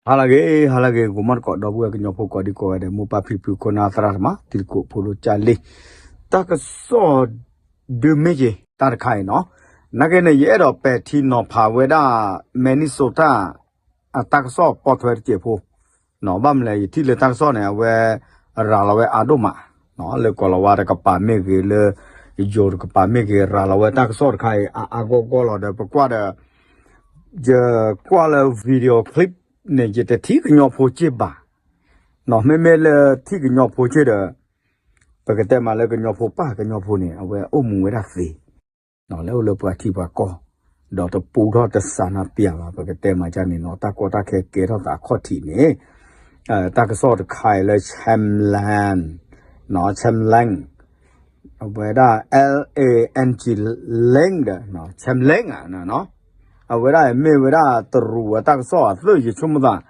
ဟါလၢအဂ့ၤ ဟါလၢအဂ့ၤ ဂီၤမီၢ်တကိး ဒီပုၢ်ဝဲၢ်ကညီဖိကိးဒံကိးဂၤဒဲး မိၢ်ပၢ်ဖံဖု ခိၣ်နၢ်သရၣ်သမါ တံၤသကိးဖိဒိၣ်ကၢ်လံၤ တၢ်ကစီၣ် ဒုးမ့ၢ်က့ၤတၢ်တခါအံၤနီၤ, နာ်က့န့ၣ် ယအဲၣ်ဒိးပဲာ်ထံနီၤဖးဝဲဒၣ် Minnesota အတၢ်ကစီၣ်ပိာ်ထွဲတစဲးဖိ ဘၣ်မနုၤလဲၣ် ယထံၣ်လၢတၢ်ကစီၣ်န့ၣ် အဝဲ ရၤလီၤဝဲအါဒိၣ်မး, လၢကိၤလၤဝါတကပၤမ့ၢ်ဂ့ၤ လၢယိၤတကပၤမ့ၢ်ဂ့ၤ ရၤလီၤဝဲတၢ်ကစီၣ်တခါအံၤ အါအါဂီၢ်ဂီၢ်လီၤဒီး ပကွၢ်ဒီး ယကွၢ်လၢ video clip န့ၣ် ယတထံၣ်ကညီဖိစ့ၢ်ဘၣ်, မ့မ့ၢ်လၢထံၣ်ကညီဖိစ့ၢ်ဒီး ပကတဲမးလၢကညီဖိပၢ်ကညီဖိန့ၣ် အဝဲအိၣ်မူဝဲဒၣ်သ့ လၢအိၣ်လၢပှၤထံပှၤကီၢ်, ဒီးတပူထီၣ်တစးနါပျၢ်ဘၣ် ပကတဲမးကန့ၣ်နီၤ တၢ်ကီတၢ်ခဲကဲထီၣ်သးအခီၣ်ထံးန့ၣ် တၢ်ကစီၣ်တခါအံၤလၢ Chaim Lang, Chaim Lang, အဝဲဒၣ် L A N G Lang ဒီး Chaim Lang ဧါ, အဝဲဒၣ်မ့ၢ်ဝဲဒၣ်တရူးအတၢ်ကစီၣ်အသုး ယဆိကမိၣ်သး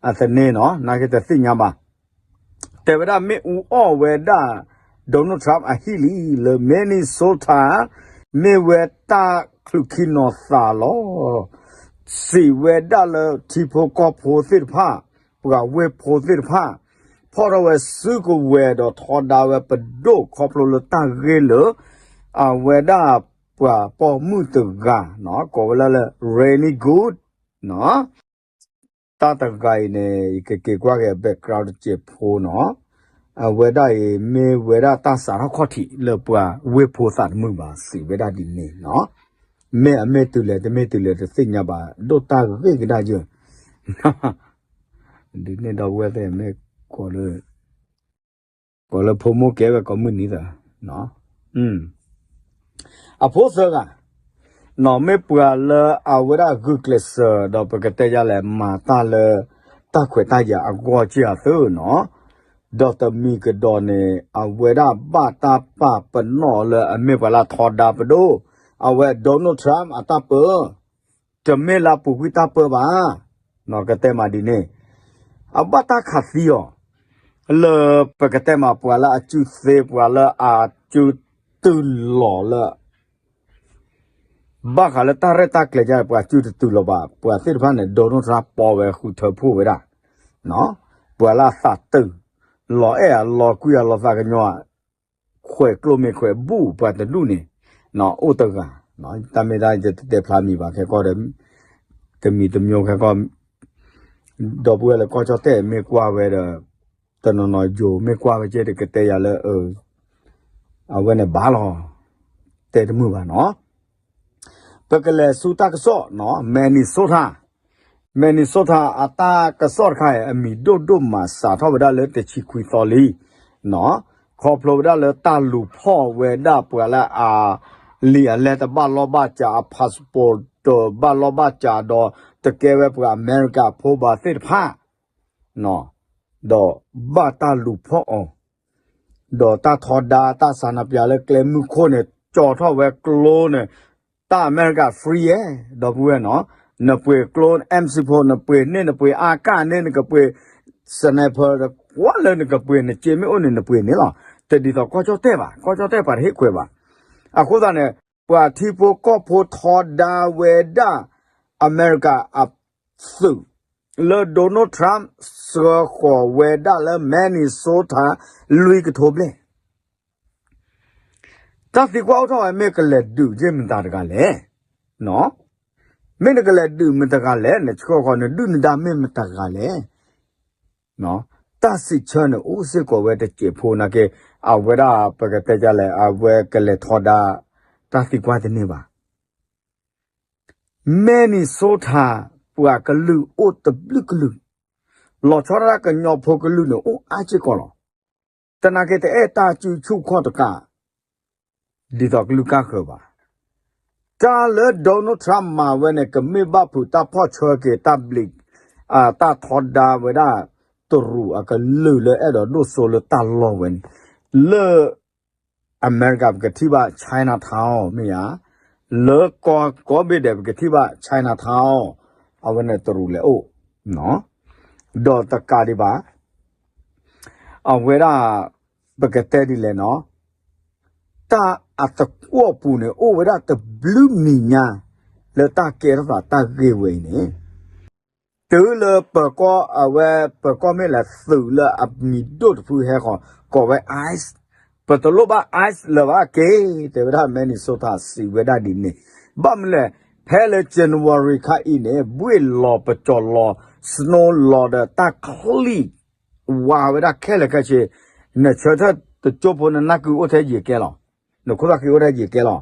အသန့နီၤ နာ်က့တသ့ၣ်ညါဘၣ် တဲဝဲဒၣ်မ့ၣ်အူအီၣ်ဝဲဒၣ် Donald Trump အဟံၣ်လံ လၢ Minnesota မ့ၢ်ဝဲတၢ်ချုးခံနီၤသးလီၤ. စံးဝဲဒၣ်လၢထံဖိကီၢ်ဖိသ့ၣ်တဖၣ် ပှၤဝ့ၢ်ဖိသ့ၣ်တဖၣ် ဖီၣ်ထီၣ်ဝဲစုကဝဲၤဒီးထီဒါဝဲပဒိၣ်ခီဖျိလၢတၢ်ဂ့ၢ်လၢ အဝဲဒၣ်ပှၤပိာ်မုၣ်တဂၤ ကိးဝဲလၢ Renee Good တၢ်တဂၤအံၤန့ၣ် ယကက့ၤကွၢ်က့ၤ background တစဲးဖိနီၤ, အဝဲဒၣ်အံၤမ့ၢ်ဝဲဒၣ်တၢ်စးထီၣ်ခီၣ်ထံးလၢပှၤဝ့ၢ်ဖိသးတမုာ်ဘၣ် စံးဝဲဒၣ်ဒ်န့ၣ်နီၤ, မ့ၢ်အမ့ၢ်တုၤလဲၣ် တမ့ၢ်တုၤလဲၣ် တသ့ၣ်ညါဘၣ် ဒိၣ်တၢ်ဂ့ၢ်ကဒါယၢ် ဒ်န့ၣ်ဒီပုၢ်ဝဲၢ်သ့ၣ်မ့ၢ် ကိးလၢဖိမုၣ်ကဲဝဲကိးမုၢ်နံၤသၢ အဖိသၢဂၤ နီၢ်မ့ၢ်ပှၤလၢအဝဲဒၣ်ဂုာ်ကျဲးစၢး ဒီးပကတဲယၤလဲၣ် မၤတၢ်လၢ တၢ်ခွဲးတၢ်ယာ်အဂီၢ်က့ၢ်အသုးနီၤ, ဒီးတမံၤကဒီးန့ၣ် အဝဲဒၣ်ဘၣ်တၢ်ပာ်ပနီၣ်လၢအမ့ၢ်ပှၤလၢအထီဒါပဒိၣ်, အဝဲ Donald Trump အတၢ်ပၢ တမ့ၢ်လၢအပူၤကွံာ်တၢ်ပၢဘၣ်, နီၢ်ကတဲမးဒ်န့ၣ်, အဘၣ်တၢ်ခးသံအီၤ လၢပကတဲမးပှၤလၢအစုသ့ ပှၤလၢအစုတုၤလီၤလၢ ဘၣ်ဃးလၢတၢ်ရဲၣ်တၢ်ကျဲၤက ပှၤစုတတုၤလီၤဘၣ် ပှၤသ့ၣ်တဖၣ်န့ၣ် Donald Trump ပိာ်ဝဲဃုထၢဖှိၣ်ဝဲဒၣ်, ပှၤလၢအသးတုၤ လီၤအဲၣ်အလီၤကွံအလီၤသးကညီၤ ခွဲးကျိမ့ၢ်ခွဲးဘူၣ်ပှၤတဒူၣ်န့ၣ် အိၣ်တဂၤ, တၢ်မ့ၢ်တၢ်ယတတဲဖျါမံၤဘၣ်ခဲကီၢ်ဒီး တမံၤတမံၤခဲကီၢ် ဒီပုၢ်ဝဲၢ်လၢကီၢ်ကၠီၣ်တဲၣ်မ့ၢ်ကွၢ်ဝဲဒီး တနီၤနီၤယိၤမ့ၢ်ကွၢ်ဝဲကဲဒီးကတဲယၤလၢ အဝဲန့ၣ်ဘၣ်လီၤ, တဲတမုာ်ဘၣ်နီၤ ပကလဲၤဆူတၢ်ကစီၣ်နီၤ Minnesota, Minnesota အတၢ်ကစီၣ်တခါအံၤ အမံၤဒိၣ်ဒိၣ်မးစးထီၣ်ဝဲဒၣ်လၢတဆံခွံသီလံ, ခီဖျိဝဲဒၣ်လၢတၢ်လူၤဖီၣ်ဝဲဒၣ်ပှၤလၢအ လံာ်အလဲၢ်တဘၣ်လီၢ်ဘၣ်စး အ passport တဘၣ်လီၢ်ဘၣ်စးဒီး တကဲဝဲပှၤအမဲရကၤဖိဘၣ်သ့ၣ်တဖၣ် ဒီးဘၣ်တၢ်လူၤဖီၣ်အီၤ, ဒီးတၢ်ထီဒါတၢ်ဆန္ဒပြလၢကျဲမုၢ်ခိၣ်န့ၣ် ကၠီၤထီၣ်ဝဲကျိန့ၣ်, တၢ်အမဲရကၤ free ဧါ ဒီပုၢ်ဝဲၢ်နီၤ, နပှ့ၤကျိ M sixteen နပှ့ၤန့ၢ် နပှ့ၤ AK န့ၢ် နကပှ့ၤ sniper ကွၢ်လၢနကပှ့ၤ နစ့မ့ၢ်အိၣ်န့ၣ် နပှ့ၤန့ၢ်လီၤ, တဒ်သိးကီၢ်ကၠီၣ်တဲၣ်ဘၣ်, ကီၢ်ကၠီၣ်တဲၣ်ပှၤတဟ့ၣ်ခွဲးဘၣ်, အဃိသတးန့ၣ် ပှၤထံဖိကီၢ်ဖိထီဒါဝဲဒၣ် အမဲရကၤအသုး လၢ Donald Trump စှၢဃီၤဝဲဒၣ်လၢ Minnesota လွံၢ်ကထိဘျဲၣ် တၢ်သံကွၢ်အိၣ်ထီၣ်ဝဲ မ့ၢ်ကလဲၤဒုးက့ၤမတၤတဂၤလဲၣ်, မ့ၢ်နကလဲၤဒုးမတၤတဂၤလဲၣ်, နဆှၢဃီၤနဒုၣ်နဒါမ့ၢ်မတၤတဂၤလဲၣ်, တၢ်စံးဆၢန့ၣ်အိၣ်စ့ၢ်ကီးဝဲတစဲးဖိနာ်က့, အဝဲဒၣ်ပကတဲဒ်လဲၣ် အဝဲကလဲၤထီဒါ တၢ်သံကွၢ်တန့ၢ်ဘၣ် Minnesota ပှၤကလုာ်အိၣ်တဘျုးကလုာ်, လီၤဆီဒၣ်တၢ်ကညီဖိကလုာ်န့ၣ် အိၣ်အါစ့ၢ်ကီးလီၤ. တနာ်က့တအဲၣ်တၢ်စုဆူၣ်ခီၣ်တကး ဒ်သိးကလုၢ်ကၢ်ဃၢၤဘၣ်. တၢ်လၢ Donald Trump မၤဝဲန့ၣ် ကမ့ၢ်ဘၣ်ဖုးတၢ်ဖီၣ်ဆၢက့ၤတၢ်ဘျံး တၢ်ထီဒါဝဲဒၣ် တရူးအကလုာ်လၢအဲၣ်ဒိးဒိၣ်စိလၢတၢ်လီၢ်ဝဲန့ၣ် လၢ အမဲရကၤ ပကထံၣ်ဘၣ် Chinatown မ့ၢ်ဧါ, လၢကီၢ်ကိးဘ့ၣ်ဒဲး ပကထံၣ်ဘၣ် Chinatown အဝဲန့ၣ်တရူးလဲၤအိၣ်, ဒီးတကးဒံးဘၣ် အဝဲဒၣ် ပကတဲဒ်လဲၣ်နီၤ, တၢ်အသကွီၢ်ပူၤန့ၣ် အိၣ်ဝဲဒၣ်တဘျုးမံၤညါ လၢတၢ်ကဲထီၣ်သးတၢ်ဂ့ၢ်ဝဲအံၤန့ၣ် တုၤလၢပၢၤကီၢ်အဝဲ ပၢၤကီၢ်မ့ၢ်လဲၤသုးလၢအမံၤဒိၣ်တဖုဟဲဃီၤ ကိးဝဲ ICE, ပတလိၣ်ဘၣ် ICE လၢၤဘၣ်က့ၤ တဲဝဲဒၣ် Minnesota စံးဝဲဒၣ်ဒ်န့ၣ်, ဘၣ်မနုၤလဲၣ်, ဖဲလၢ January ခါအံၤန့ၣ် ဘှ့ၣ်လီၤပကၠီၤလီၤ snow လီၤဒီးတၢ်ချံၣ် ဝါဝဲဒၣ်ခဲလၢာ်ခဲဆ့, နဆၢထၢၣ်တကၠိဖိ နနၢ်ကုအိၣ်ထဲယံာ်ကဲလီၤ, နခိၣ်သၣ်ဃံအိၣ်ထဲယံာ်ကဲလီၤ.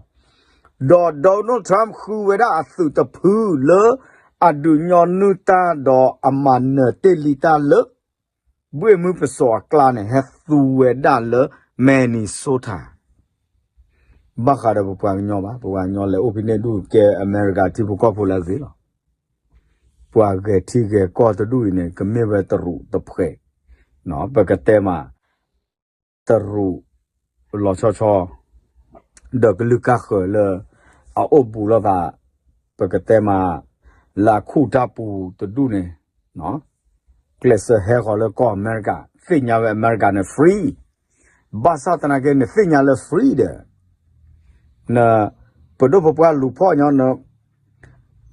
ဒီး Donald Trump ဃုဝဲဒၣ်အသုးတဖုလၢ အဒုးညီနုၢ်တၢ်ဒီးအမၤနၢၤတ့ၢ်လံတၢ်လၢ ဘှ့ၣ်မုၢ်ပစိာ်အကျါန့ၣ် ဟဲသူဝဲဒၣ်လၢ Minnesota ဘၣ်ဃးဒီးပပှၤကညီဘၣ်, ပပှၤကညီလဲၤအိၣ်ဖဲန့ၣ်ဒူၣ်ကဲအမဲရကၤထံဖိကီၢ်ဖိလၢအဂ့ၤလီၤ. ပှၤဂဲၤထံဂဲၤကီၢ်တဒူၣ်အံၤန့ၣ် ကမ့ၢ်ဝဲတရူးတဖှဲး, ပကတဲမး တရူး လီၤဆီဆီ ဒီးကလုၢ်ကၢ်ဃၢၤလၢ အအိၣ်ဘူးလိာ်သး, ပကတဲမး လၢအခူၣ်တၢ်ပူၤတဒူၣ်န့ၣ် ကျဲးစၢးဟဲဃီၤလၢကီၢ်အမဲရကၤ, သ့ၣ်ညါဝဲအမဲရကၤန့ၣ် free, ဘၣ်ဆၣ်သနာ်က့ နသ့ၣ်ညါလၢ free ဒီး န ပဒိၣ်ပပှၢ်လူၤဖီၣ်ညီ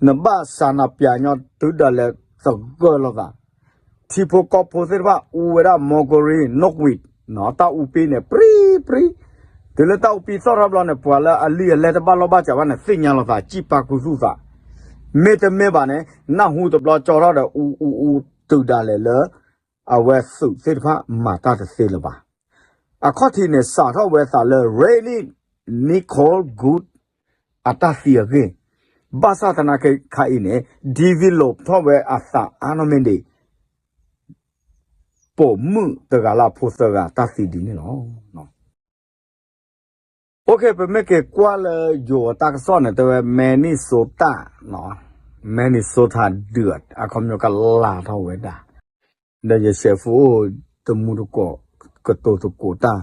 နဘၣ်စးနၤပျးညီတုၤဒၣ်လဲာ်သဂၢၢ်လိာ်သး, ထံဖိကီၢ်ဖိသ့ၣ်တဖၣ်အူဝဲဒၣ် မီၢ်ကရံ နူးကွံာ် တၢ်အူပံန့ၣ် ပြံပြံ, တုၤလၢတၢ်အူပံသီၣ်ထီၣ်ဘျီန့ၣ် ပှၤလၢအလံၢ်အလဲၢ်တဘၣ်လီၢ်ဘၣ်စးဘၣ်န့ၣ် သ့ၣ်ညါလိာ်သး စံၣ်ပာ်ခူသူၣ်သး, မ့တမ့ၢ်ဘၣ်န့ၣ် နၢ်ဟူတဘျီကၠီထီၣ်ဒီး အူအူအူ တုၤဒၣ်လဲာ်လၢ အဝဲသုးသ့ၣ်တဖၣ်မၤတၢ်တသ့လၢၤဘၣ်. အခီၣ်ထံးန့ၣ် စးထီၣ်ဝဲသးလၢ Randy Nichols Good အတၢ်သံအဂ့ၢ်, ဘၣ်ဆၣ်သနာ်က့ခါအံၤန့ၣ် develop ထီၣ်ဝဲအသးအါနီၢ်မ့ၢ်ဒံး ပိာ်မုၣ်တဂၤလၢအဖိသၢဂၤတၢ်သံဒ်န့ၣ်လီၤ. အိၣ်ခ့ ပမ့ၢ်က့ၤကွၢ်လၢယိၤအတၢ်ကစီၣ်န့ၣ် တဲဝဲ Minnesota, Minnesota ဒုး အခီပညီကလၤထီၣ်ဝဲဒၣ်, ဒီးယဆဲးဖိအိၣ်တမူတကိး ကတိၤသကိးတၢ်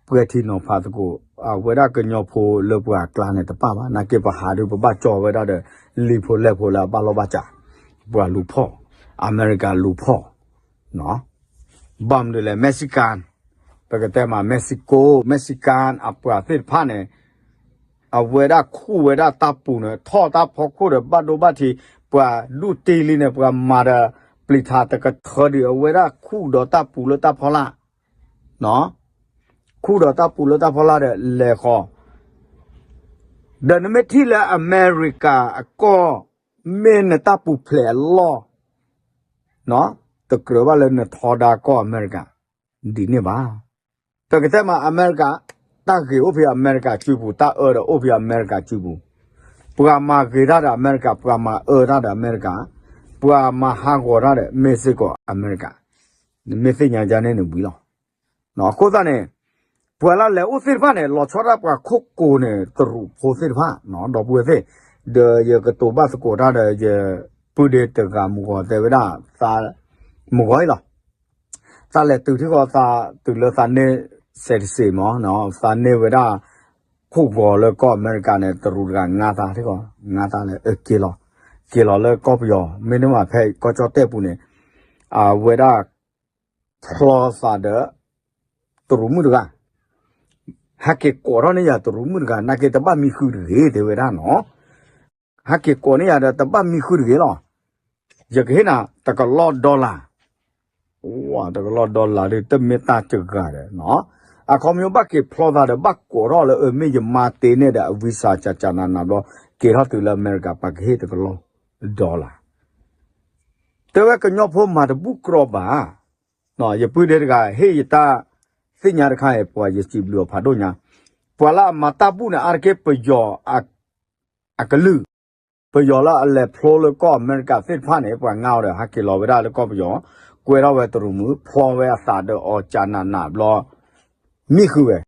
ပှဲၤထံနီၤဖးသကိး အဝဲဒၣ်ကညီဖိလၢပှၤအကျါန့ၣ်တပၣ်ဘၣ် နာ်က့ပဟးဒုးပဘၣ်ကၠီဝဲဒၣ်ဒီး လံာ်ဖိလဲၢ်ဖိလၢအဘၣ်လီၢ်ဘၣ်စး, ပှၤလူၤဖီၣ်, အမဲရကၤလူၤဖီၣ် ဘၣ်မနုၤလဲၣ် Mexican, ပကတဲမး Mexico, Mexican အပှၤသ့ၣ်တဖၣ်န့ၣ် အဝဲဒၣ်ခူၣ်ဝဲဒၣ်တၢ်ပူၤန့ၣ် ထီၣ်တၢ်ဖီခိၣ်ဒီးဘၣ်ဒိဘၣ်ထံး, ပှၤဒူၣ်တ့ၢ်လံန့ၣ် ပှၤမၤဒီး ပျံၤထးတကထၢဒံး အဝဲဒၣ်ခူၣ်ဒီးတၢ်ပူၤလၢတၢ်ဖီလာ်, ခူၣ်ဒီးတၢ်ပူၤလၢတၢ်ဖီလာ်ဒီးလဲၤဃီၤ, ဒီးနမ့ၢ်ထံၣ်လၢအမဲရကၤအကီၢ် မ့ၢ်နတၢ်ပူၤဖျဲးအလီၢ် တကြၢးဘၣ်လၢနထီဒါကီၢ်အမဲရကၤ ဒ်န့ၣ်ဘၣ်. ပကတဲမးအမဲရကၤ, တၢ်ဂ့ၤအိၣ်ဖဲအမဲရကၤစုပူၤ, တၢ်အၢဒီးအိၣ်ဖဲအမဲရကၤစုပူၤ, ပှၤမၤဂ့ၤတၢ်ဒီးအမဲရကၤ, ပှၤမၤအၢတၢ်ဒီးအမဲရကၤ, ပှၤမၤဟးဂီၤတၢ်ဒီးမ့ၢ်စ့ၢ်ကီးအမဲရကၤ, နမ့ၢ်သ့ၣ်ညါဒ်န့ၣ်န့ၣ်ဝံၤလီၤ. အဃိသတးန့ၣ် ပှၤလၢအလဲၤအိၣ်သ့ၣ်တဖၣ်န့ၣ် လီၤဆီဒၣ်ပှၤခိၣ်ကိၤန့ၣ် တရူးဖိသ့ၣ်တဖၣ် ဒီပုၢ်ဝဲၢ်သ့ၣ်, ဒီးယကတိၤဘၣ်သကိးတၢ်ဒီး ယပုၢ်ဒ့တဂၤမုၢ်ဂီၤတဲဝဲဒၣ် သးမုၢ်ဂီၤအံၤလီၤ. သးလဲၤတုၤထံၣ်ဃီ သးတုၤလၢသးန့ၢ် စဲးတစ့းမး, သးန့ၢ်ဝဲဒၣ် ခိၣ်ဂီၤလၢကီၢ်အမဲရကၤန့ၣ် တရူးတဂၤငါသးထံၣ်ဃီ, ငါသးလၢအက့ၤလီၤ, က့ၤလီၤလၢကီၢ်ပယီၤ, မ့တမ့ၢ်ဖဲကီၢ်ကၠီၣ်တဲၣ်ပူၤန့ၣ် အဝဲဒၣ် ဖျီသးဒီး တရူးမုၣ်တဂၤ, ဟဲက့ၤကိးထီၣ်န့ၢ်ယၤတရူးမုၣ်တဂၤ နာ်က့တဘၣ်မံဃုာ်တဂ့ၤ တဲဝဲဒၣ်နီၤ, ဟဲက့ၤကိးန့ၢ်ယၤဒီးတဘၣ်မံဃုာ်တဂ့ၤလီၤ, ယကဟ့ၣ်နၤတကလီၢ် dollar, တကလီၢ် dollar ဒုးတမ့ၢ်တၢ်တဂၤဒီးနီၤ, အခီပညီဘၣ်က့ၤဖျီသးဒီးဘၣ်ကိးထီၣ်လၢအမ့ၢ်ယမါတ့န့ၢ်ဒီးအဝံစးကၠးကၠးနးနးဘျီ က့ၤထီၣ်တုၤလၢအမဲရကၤ ပှၤကဟ့ၣ်တကလီၢ် dollar တဲဝဲကညီဖိမၤတဘူၣ်ကြီဘၣ်, ယပုၢ်ဒ့တဂၤ ဟ့ၣ်ယတၢ်သ့ၣ်ညါတခါအံၤ ပှၤယစံးဘျုးအီၤဖးဒိၣ်ညါ, ပှၤလၢအမၤတၢ်ဘူၣ်န့ၣ် အါတက့ၢ်ပယီၤအကလုၢ်, ပယီၤလၢအလဲၤဖျိလၢကီၢ်အမဲရကၤသ့ၣ်တဖၣ်န့ၣ် ပှၤငါအီၤဒီး ဟဲက့ၤလီၤဝဲဒၣ်လၢကီၢ်ပယီၤ, ကွဲထီၣ်ဝဲတရူးမုၣ် ဖျီဝဲအသးဒီးအီၤကၠးနးနးဘျီ မံဃုာ်ဝဲ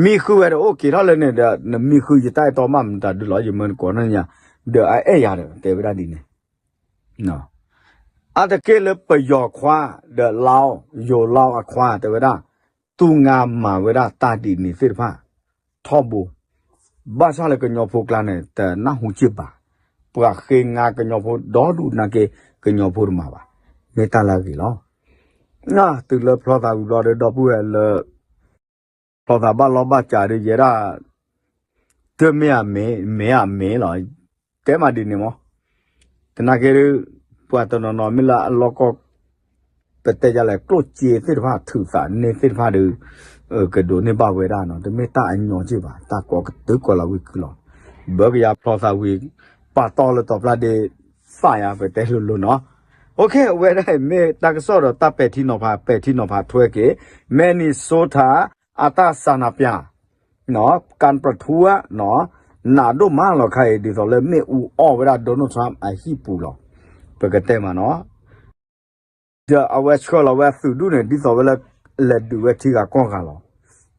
မံဃုာ်ဝဲဒီးအိၣ်က့ၤထီၣ်လၢန့ၣ်ဒီး နမံဃုာ်ယတၢ်အဲၣ်တီမးမတၤဒုလီၤ ယမၢနကိးန့ၢ်ညါ, ဒီးအအဲၣ်ယၤဒီး တဲဝဲဒၣ်ဒ်န့ၣ်, အါတက့ၢ်လၢပယီၤခွါ ဒီးလါ, ယိၤလါအခွါ တဲဝဲဒၣ်, သူငါမၤဝဲဒၣ်တၢ်ဒ်န့ၣ်သ့ၣ်တဖၣ် ထီဘိ, ဘၣ်ဆၣ်လၢကညီဖိကျါန့ၣ် တနၢ်ဟူက့ၢ်ဘၣ်, ပှၤဃ့ငါကညီဖိဒီဒူၣ်နာ်က့ ကညီဖိတမၤဘၣ်, မ့ၢ်တၢ်လၢအဂ့ၤလီၤ. တုၤလၢဖျီသးဝံၤဘျီဒီး ဒီပုၢ်ဝဲၢ်လၢ ဖျီသးဘၣ်လီၢ်ဘၣ်စးဒီး ယဲဒၣ် တမ့ၢ်အမ့ၢ် မ့ၢ်အမ့ၢ်လီၤ, တဲမးဒ်န့ၣ်မး, တနာ်က့ဒုး ပှၤတနီၤနီၤမ့ၢ်လၢအလီၢ်ကီၢ် ပတဲယလဲၣ် ကျိၣ်စ့သ့ၣ်တဖၣ် ထုးသးန့ၢ်သ့ၣ်တဖၣ်ဒီး ကဒိးန့ၢ်ဘၣ်ဝဲဒၣ်နီၤ, တမ့ၢ်တၢ်အညီက့ၢ်ဘၣ်, တၢ်ကိးကတုၤကိးလီၤဝံၤခုလီၤ. ဘၢကယၤဖျီသးဝံၤ ပာ်တီၢ်လၢတီၤပျၢ်ဒ့ သးယါ ပတဲလိၤလိၤနီၤ. အဝဲဒၣ်အံၤမ့ၢ်တၢ်ကစီၣ်ဒီးတၢ်ပဲာ်ထံနီၤဖး ပဲာ်ထံနီၤဖးထွဲက့ၤ Minnesota အတၢ်စးနးပၠး ကၣ်ပြထူဧါ နးဒိၣ်မးလီၤခါအံၤ ဒ်သိးလၢမ့ၣ်အူအီၣ်ဝဲဒၣ် Donald Trump အဟံၣ်ပူၤလီၤ. ပကတဲမးနီၤ ဒီးအဝဲဆှၢလီၤဝဲအသုးဒူၣ်န့ၣ် ဒ်သိးဝဲလၢ လဲၤဒုးဝဲထံဂၤကီၢ်ဂၤလီၤ.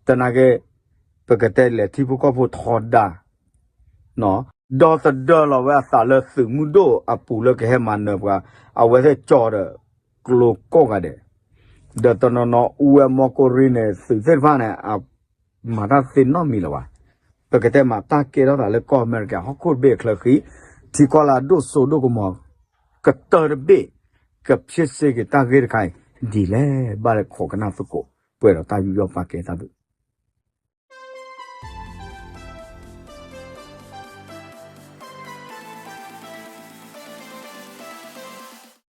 တနာ်က့ ပကတဲလဲၤထံဖိကီၢ်ဖိထီဒါ ဒီသဒၢလီၤဝဲအသးလၢသုးမုၢ်ဒိၣ်အပူၤလၢကဟဲမၤနၢၤပှၤ အဝဲသ့ၣ်ကၠီဒီးကျိကိးဂၤဒဲး, ဒီးတနီၤနီၤအူဝဲမီကိရံန့ၣ် သုးသ့ၣ်တဖၣ်န့ၣ် အမၤတၢ်သ့နီတမံၤလၢၤဘၣ်. ပကတဲမးတၢ်ကဲထီၣ်သးလၢကီၢ်အမဲရကၤ ဟီၣ်ခိၣ်တဘ့ၣ်အချၢဃံ ထံကီၢ်လၢအဒိၣ်စိဒိၣ်ကမီၤ ကတၢၢ်တဘ့ၣ် ကဖျ့စ့က့ၤတၢ်ဂ့ၢ်တခါအံၤ ဒ်လဲၣ် ဘၣ်လၢခိးကနၣ်သကိး ပှဲၤဒီးတၢ်ယူးယီၣ်ပာ်ကဲတၢ်ဘျုး